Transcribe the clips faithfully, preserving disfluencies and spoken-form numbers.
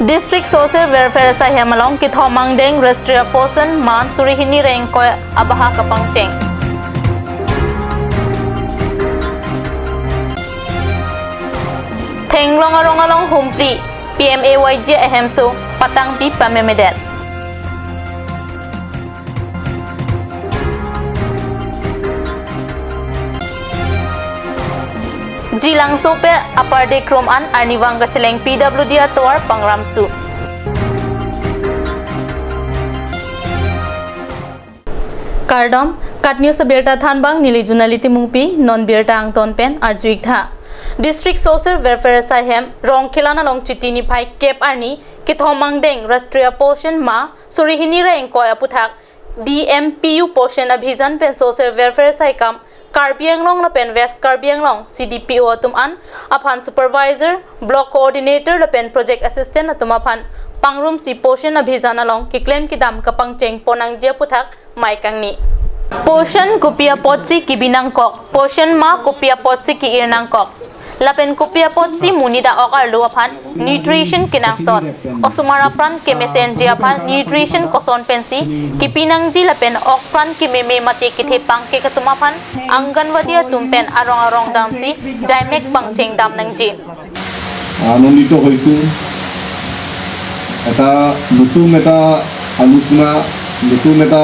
District Social Welfare Asaihem along kethom angdeng Rashtriya Poshan Maah suri hini ra ingkoi abaha kapangcheng. Thenglong arong along Humpli P M A Y G ahemso patangpi pamemedet. Jilangsoper Upper Dekrom an arnivang kacheleng P W D atovar pangramsu. Kardom, KAT News abirta thanbang neli Junali Timungpi, non birta angton pen arju-ik tha. District Social Welfare Asaihem Rongkhelan along Chiti niphai kep arni kethom angdeng Rashtriya Poshan Maah suri hini ra ingkoi aputhak D M P U Poshan Abhijan pen Social Welfare saikam Karbi Anglong lapen West Karbi Anglong C D P O atum an aphan Supervisor, Block Coordinator lapen Project Assistant atum aphan pangrumsi Poshan Abhijan along keklem kedam kapangcheng ponnangji aputhak mei kangni. Poshan kopi apotsi kebi nangkok, Poshan Maah kopi apotsi ke-ir nangkok, lapen kopi apotsi monit a-ok arlo aphan nutrition kenangsot, osomar apran kemesenji aphan nutrition koson pensi kepi nangji lapen ok pran kememe mate kethe pangkek atum aphan Anganwadi atum pen arong arong damsi jaimek pangcheng dam nangji. আনন্দিত হৈছোঁ। এটা নতুন এটা আলোচনা, নতুন এটা,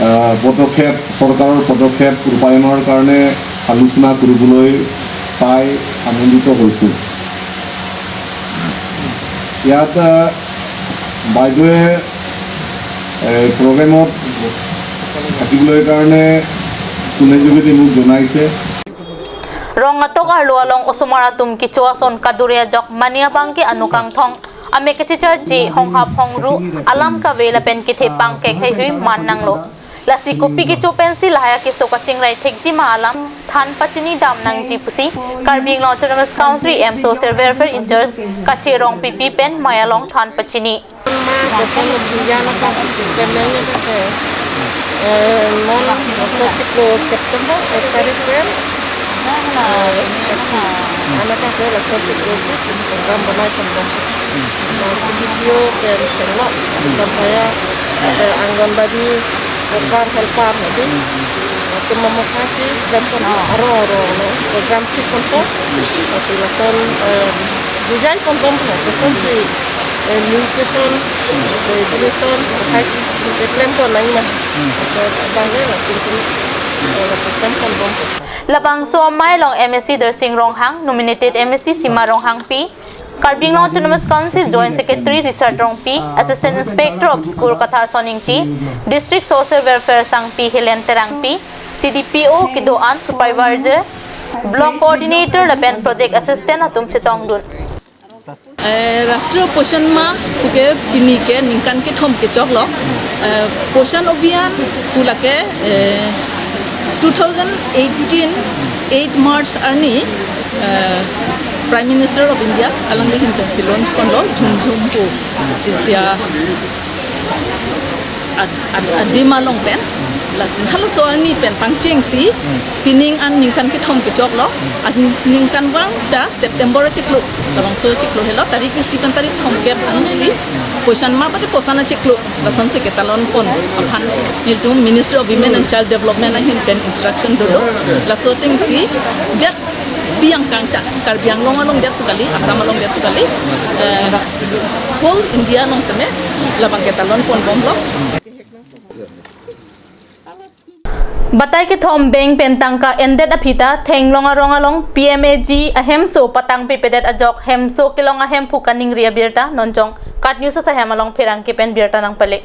আহ, পদক্ষেপ, চৰকাৰৰ পদক্ষেপ ৰূপায়ণৰ কাৰণে আলোচনা কৰিবলৈ পাই আনন্দিত হৈছোঁ। ইয়াত, আহ, বাইদেৱে, এ, প্ৰগ্ৰেমত থাকিবলৈ কাৰণে ফোনে যোগেদি মোক জনাইছে। Rong atok arlo along osomar atum kecho ason kadure ajok mani abang ke anukangthong, amek kachecharji, honghap hongru, alam kave lapen kethe pangkek heihui man nanglo. Lasi kopi kecho pensi lahai akeso kachingrai thekji ma alam than pachini dam nangji pusi Karbi Anglong Autonomous Council M Social Welfare in-charge Kache Rongpipi pen mei along than pachini. Ma, Poshan Abhijan akan kemeng ya ke, eh, non laso chiklo September ek tarik pen, eh, anak ke laso chiklo si program banai pondok. Ma, C D P O pen tenglo, sudah kaya, eh, Anganwadi worker, helper, nanti. Atum mamokasi klem pon, aro, aro, no, program thik ponpo. Lasi lason, eh, design ponpo, lasonsi, eh, nutrition, eh, education, hai, klem pon nangma. Laso abang le, lason, eh, klem ponpo. Labangso amei along M A C Darsing Ronghang, nominated M A C Sima Ronghangpi, Karbi Anglong Autonomous Council Joint Secretary Richard Rongpi, Assistant Inspector of School Katharson Ingti, District Social Welfare Sangpi Helen Terangpi, C D P O kedo-an, Supervisor, Block Coordinator lapen Project Assistant atum chetongdun. Eh, Rashtriya Poshan Maah puke pini ke ningkan kethom kechoklo. Eh, Poshan Abhiyan pu lake, eh, two thousand eighteen eight March arni, eh, Prime Minister of India alangli ahin pensi launch ponlo, jhum jhum pu isi a ad-, ad-, adim along pen. Lasi halaso arni pen pangchengsi, pining an ningkan kethom kechoklo, an ningkanvang ta September achiklo, labangso achiklo helo, tarik isi pen tarik thomkep ansi, Poshan Maah pati Poshan achiklo, lasonsi ketalon pon aphan nelitum Ministry of Women and Child Development ahin pen instruction dodo, laso atengsi, det pi angkang ta, Karbi Anglong along det pu kali, Assam along det pu kali, eh, whole India along seme, labang ketalon ponbomlo. Batai kethom bank pen tangka endet aphi ta Thenglong arong along P M A G ahemso patangpipedet ajok hemso kelong ahemphu kaningri abirta nonjong KAT News asaihem along pherangke pen birta nangpale.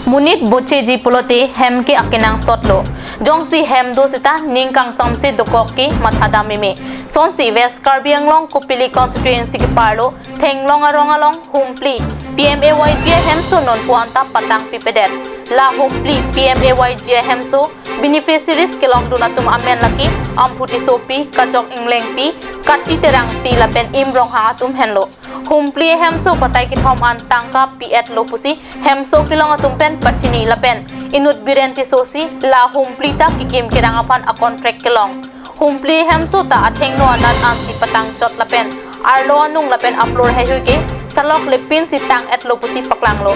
Monit bocheji pulote hem ke akenangsotlo. Jongsi hem do seta ning kangsamse dokok ke matha dam meme. Sonsi West Karbi Anglong Kopili constituency keparlo Thenglong arong along Humpli P M A Y G ahemso nonpu anta patangpipedet. La Humpli P M A Y G ahemso beneficiaries kelongdun atum amen lake Amphu Tissopi, Kajok Englengpi, Kati Terangpi lapen Im Ronghang atum henlo. Humpli ahemso batai kethom an tangka pi-etlo pusi hemso kelong atum pen pachini lapen inut Biren Tisso si la Humpli ta kekim kerang aphan a-contract kelong. Humpli ahemso ta athengno anat ansi patangchot lapen arlo anung lapen a-floor heihui ke salok lepin si tang-etlo pusi paklanglo.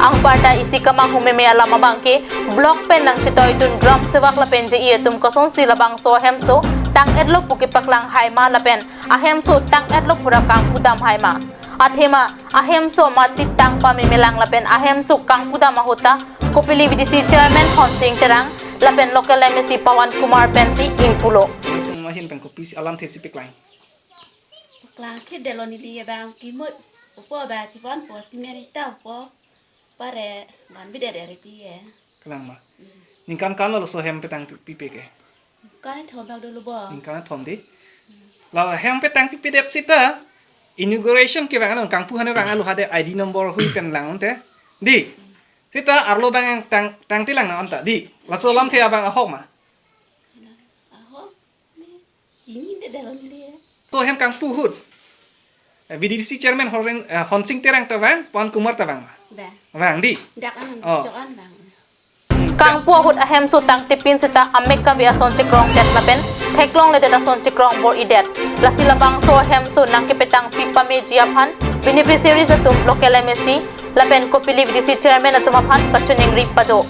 Anparta isi kemanghu meme alam abangke block pen nangchetoidun gram sevak lapen J E atum kosonsi labangso ahemso tang-etlo pu kepaklang haima lapen ahemso tang-etlo pura kangpudam haima. Athema ahemso matsi tang pamemelang lapen ahemso kangpudam ahut ta Kopili V D C chairman Honsing Terang lapen local M A C Pawan Kumar pensi ingpulo. Mahin tang kopisi alamthe si paklang. Paklang ke delo neli abang kimut upo ba chipon po simen ita upo pare ban bide dere ti ye. Kalang ma. Ningkan kan lo so hem petang pipe ke. Kan thom bak dolo bo. Ningkan thom di. La hem petang pipe det sita inauguration kevang along kangpu hane vang alo hade I D number hui pen lang te. Di. Sita arlo bang tang tang tilang na anta di. Laso alamthe abang ahok ma. Ahok. Kini de dalam dia. So hem kangpu ahut. Eh, V D C chairman Horen, eh, Honsing Terang ta vang, Pawan Kumar ta vang. Dah. Vang di. Dak an Oh. Cok an bang. Kangpu ahut ahemso tangtipin sita amek kave ason chekrongdet lapen theklongledet ason chekrong bor-idet. Lasi labangso ahemso nangkepetang pipameji aphan beneficiaries atum local M A C lapen Kopili V D C chairman atum aphan kachiningri pado.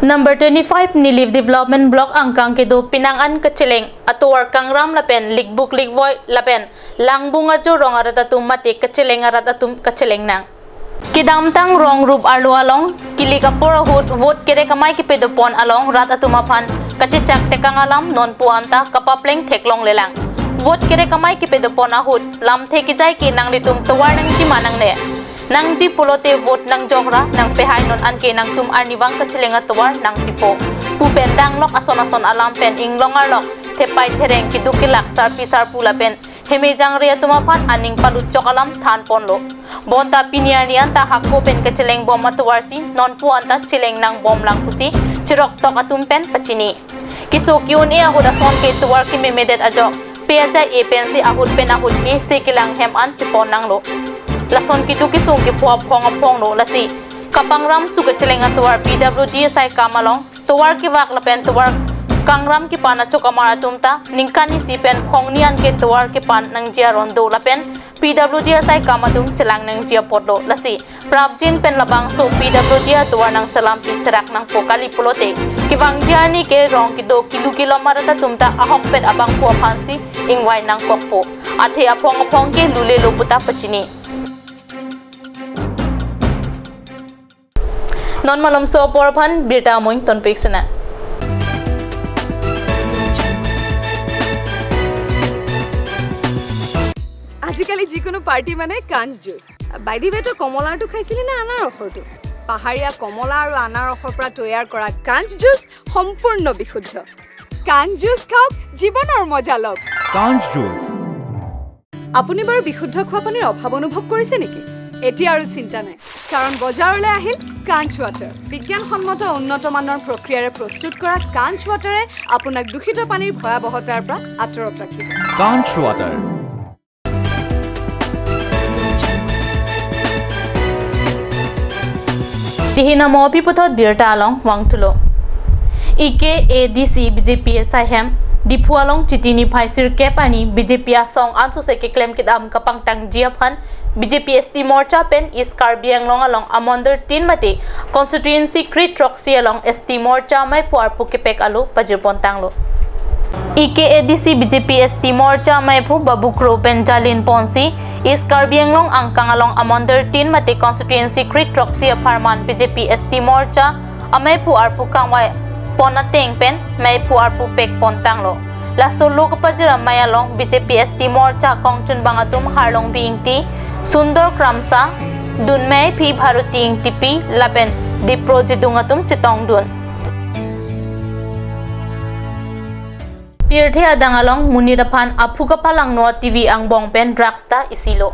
Number twenty-five Nilip Development Block angkang kedo penang an kacheleng atovar Kangram lapen Likbuk Likvoi lapen Langbung ajo rong arat atum mate kacheleng arat atum kacheleng nang. Kedamtang rong rup arlo along kilik apor ahut vote kerek amei kepedopon along rat atum aphan kachechak tekang alam nonpu anta kapapleng theklonglelang. Vote kerek amei kepedopon ahut lamthe kejai ke nanglitum tovar nangji ma nangne. Nangji pulote vote nangjokra nangpehai non anke nangtum arnivang kacheleng atovar nangpipo pu pen danglok ason ason alam pen inglong arlok thepai thereng keduk kelak sarpi sarpo lapen hemejangre atum aphan aning palutchok alam thanponlo. Bonta pini arni anta hako pen kacheleng bom atovar si nonpu anta cheleng nangbomlang pusi chiroktok atum pen pachini. Keso ke-un-e ahut ason ke tovar kememedet ajok pe ajai-e pensi ahut pen ahut ke se kelang hem an chepon nanglo. Lason kedo kesung kepo aphong aphonglo lasi kapangram su kacheleng atovar P W D asai kam along tovar kevak lapen tovar kangram kepan achokamar atum ta ningkan isi pen phongni anke tovar kepan nangji aron do lapen P W D asai kam atum chelang nangji apotlo lasi prapjin pen labangso P W D atovar nangselam pi serak nangpo kali pulote kevangji arni ke rong kedo kilu kelom arat atum ta ahokpet abangphu aphansi ingvai nangkokpo. Athe aphong aphong ke lulelo puta pachini. Non malomso apor aphan birta amoing tonpik sena. আজিকালি যিকোনো পাৰ্টি মানে কাঞ্চ juice. By the ৱে, তই কমলাৰটো খাইছিলি নে আনাৰসৰটো? পাহাৰীয়া কমলা আৰু আনাৰসৰ পৰা তৈয়াৰ কৰা কাঞ্চ জুচ সম্পূৰ্ণ বিশুদ্ধ। কাঞ্চ জুচ খাওক, জীৱনৰ মজা লওক। কাঞ্চ জুচ। আপুনি বাৰু বিশুদ্ধ খোৱা পানীৰ অভাৱ অনুভৱ কৰিছে নেকি? এতিয়া আৰু চিন্তা নাই, কাৰণ বজাৰলৈ আহিল কাঞ্চ ৱাটাৰ। বিজ্ঞানসন্মত উন্নত মানৰ প্ৰক্ৰিয়াৰে প্ৰস্তুত কৰা কাঞ্চ ৱাটাৰে আপোনাক দূষিত পানীৰ ভয়াৱহতাৰ পৰা আঁতৰত ৰাখিব। কাঞ্চ water. Dihina mopi puthot birta along vangthulo. E K A D C B J P asai hem Diphu along Chiti niphai sirkep arni B J P asong ansose keklem kedam kapangtangji aphan B J P S T Morcha pen East Karbi Anglong along amondor tin mate constituency kre throksi along S T Morcha ameiphu arpu kepek alo pajirpontanglo. E K A D C B J P S T Morcha ameiphu Babu Kro pen jalin ponsi East Karbi Anglong angkang along amondor tin mate constituency kre throksi apharman B J P S T Morcha ameiphu arpu kangvai pon ateng pen meiphu arpu pekpontanglo. Laso lo kepajir amei along B J P S T Morcha kongchunbang atum Harlongbi Ingti, Sundor Kramsa, dunmeiphi Bharati Ingtipi lapen Dipro Jidung atum chetongdun. Pirthe adang along monit aphan aphu kapalangno T V angbong pen drugs ta isilo.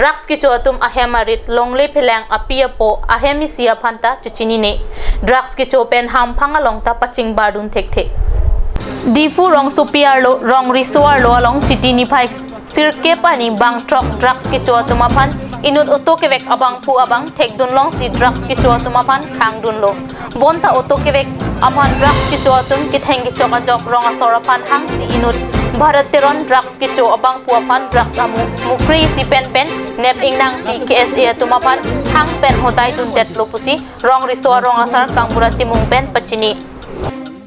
Drugs kecho atum ahem arit longle phelang api apo ahem isi aphan ta chechinine. Drugs kecho pen hamphang along ta pachingbardun thekthe. Diphu rongsopi arlo, rong riso arlo along Chiti niphai sirkep arni bangthrok drugs kecho atum aphan inut auto kevek abangphu abang thekdunlongsi drugs kecho atum aphan khangdunlo. Bonta auto kevek aphan drugs kecho atum ketheng kechok ajok rong asor aphan hangsi inut Bharat Teron drugs kecho abangphu aphan drugs amu mukri isi pen pen nep ingnangsi K S A atum aphan hang pen hodai dundet lo pusi Rong Riso Arong Asar Kangbura Timung pen pachini.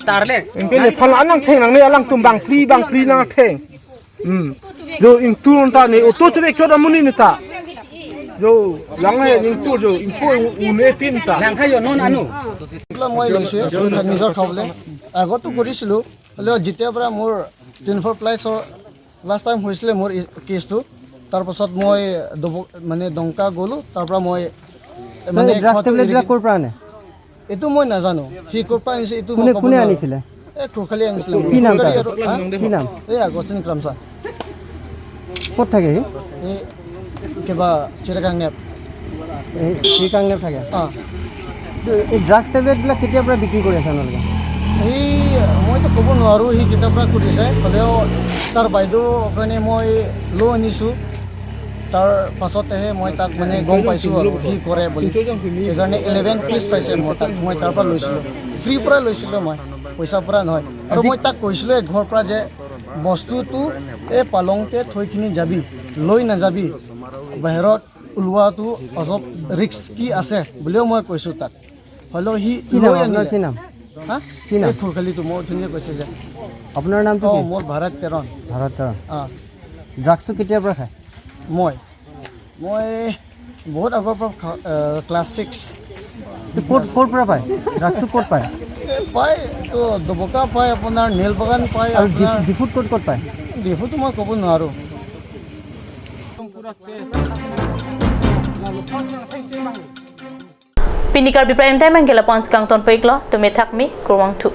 Tarle. Ingke nephan anang theng nangne alangtum bangphli bangphli nangtheng. Hmm. Jo ingtur ta ne auto churek chot amonit ne ta. Jo lang he ingtur jo ingpo un-e pin ta. Lang khayo non anu. এইবিলাক মই লৈছোঁ নিজৰ খাবলৈ। আগতো কৰিছিলোঁ, হ'লেও যেতিয়াৰ পৰা মোৰ টুৱেণ্টি ফ'ৰ প্লাছৰ লাষ্ট টাইম হৈছিলে মোৰ ই-, কেছটো, তাৰপাছত মই ডব-, মানে ডংকা গ'লোঁ, তাৰ পৰা মই মানে এই ড্ৰাগছ ঘৰটো টেবলেট এৰি বিলাক কিনে ক'ৰ পৰা আনে? এইটো মই নাজানো, সি ক'ৰ পৰা আনিছে, এইটো মই কোনে, ক'ব কোনে নোৱাৰোঁ। আনিছিলে? এই খুৰখালি আনিছিলে মোৰ। কি নাম তাৰ? খুৰখালি আৰু, হা? কি নাম? এই আগষ্টিন ক্ৰামছা। ক'ত থাকে সি? এই কিবা চিৰাকাং নেপ। এই চিৰাকাং নেপ থাকে? অ। এই ড্ৰাগছ টেবলেট বিলাক কেতিয়াৰ পৰা বিক্ৰী কৰি আছে আপোনালোকে? সি, মইতো ক'ব নোৱাৰোঁ সি কেতিয়াৰ পৰা কৰিছে, হ'লেও তাৰ বাইদেউ কাৰণে মই লৈ আনিছোঁ। তাৰ পাছতেহে মই তাক মানে গম পাইছোঁ আৰু সি কৰে বুলি। সেইকাৰণে ইলেভেন পিচ পাইছে মোৰ তাত, মই তাৰ পৰা লৈছিলোঁ। ফ্ৰী পৰা লৈছিলোঁ মই, পইচাৰ পৰা নহয়। আৰু মই তাক কৈছিলোঁ এক ঘৰৰ পৰা যে বস্তুটো এই পালংতে থৈ কিনি যাবি, লৈ নাযাবি, বাহিৰত ওলোৱাটো অলপ ৰিস্কি আছে বুলিও মই কৈছোঁ তাক। হ'লেও সি কি নাম লৈ আপোনাৰ, আনিলে। কি নাম? হা? কি নাম? এই খুৰখালিটো মই অথনিয়ে কৈছোঁ যে। আপোনাৰ নামটো অ, কি? মোৰ ভাৰত তেৰণ। ভাৰত তেৰণ। অ। ড্ৰাগছটো কেতিয়াৰ পৰা খায়? মই, মই বহুত আগৰ পৰা খা-, এ, ক্লাছ ছিক্স। তো ক'ত, ক'ৰ পৰা পায়? ড্ৰাগছটো ক'ত পায়? এ, পায়, তো ডবকা পায়, আপোনাৰ নেইল বাগান পায়, আৰু আপোনাৰ ডিফু-, ডিফুত ক'ত ক'ত পায়? ডিফুটো মই ক'ব নোৱাৰোঁ। Pini Karbi Prime Time anke lapu-an si kangton pek lo, tumi thakmi, kurvangthu.